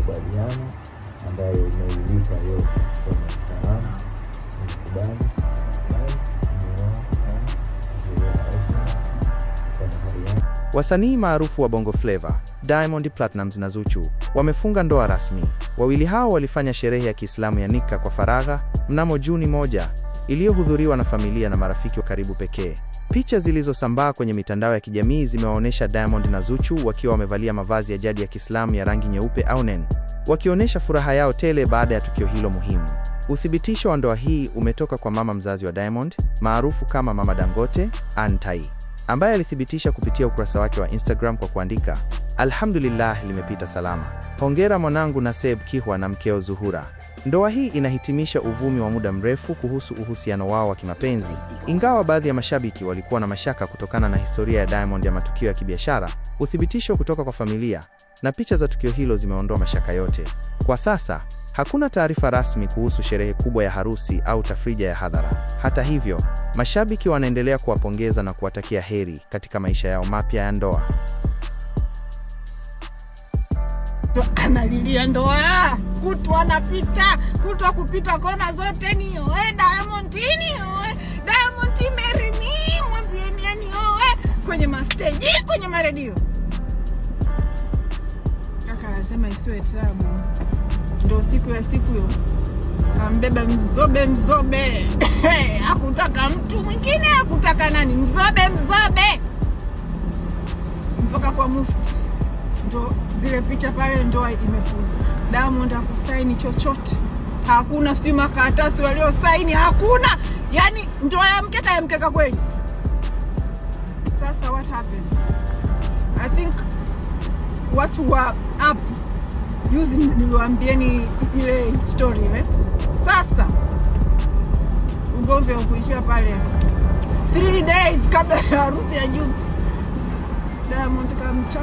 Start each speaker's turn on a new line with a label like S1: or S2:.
S1: Makubaliano ambayo umeilipa yote kwa salama, nimekubali
S2: Wasanii maarufu wa Bongo Flava, Diamond Platnumz na Zuchu wamefunga ndoa rasmi. Wawili hao walifanya sherehe ya Kiislamu ya Nikah kwa faragha mnamo Juni 1, iliyohudhuriwa na familia na marafiki wa karibu pekee. Picha zilizosambaa kwenye mitandao ya kijamii zimewaonesha Diamond na Zuchu wakiwa wamevalia mavazi ya jadi ya Kiislamu ya rangi nyeupe au nen, wakionyesha furaha yao tele baada ya tukio hilo muhimu. Uthibitisho wa ndoa hii umetoka kwa mama mzazi wa Diamond, maarufu kama Mama Dangote, Antai, ambaye alithibitisha kupitia ukurasa wake wa Instagram kwa kuandika, "Alhamdulillah, limepita salama. Hongera mwanangu Naseb Kihwa na mkeo Zuhura." Ndoa hii inahitimisha uvumi wa muda mrefu kuhusu uhusiano wao wa kimapenzi. Ingawa baadhi ya mashabiki walikuwa na mashaka kutokana na historia ya Diamond ya matukio ya kibiashara, uthibitisho kutoka kwa familia na picha za tukio hilo zimeondoa mashaka yote. Kwa sasa, hakuna taarifa rasmi kuhusu sherehe kubwa ya harusi au tafrija ya hadhara. Hata hivyo, mashabiki wanaendelea kuwapongeza na kuwatakia heri katika maisha yao mapya ya ndoa.
S3: Analilia ndoa, kutwa anapita, kutwa kupita kona zote nioe, Diamond nioe, Diamond marry me, mwambieni nioe, kwenye mastage, kwenye maredio. Kaka anasema isiwe tabu. Ndio siku ya siku hiyo. Kambeba mzobe mzobe. Hakutaka mtu mwingine, hakutaka nani, mzobe mzobe. Mpaka kwa mufti. Ndo zile picha pale ndoa imefungwa. Diamond hakusaini chochote. Hakuna sio makaratasi waliosaini, hakuna. Yaani ndoa ya mkeka ya mkeka kweli. Sasa what happened? I think watu wa up juzi niliwaambieni ile story ile. Sasa ugomvi ukuishia pale 3 days kabla ya harusi ya Jux. Diamond kamchapa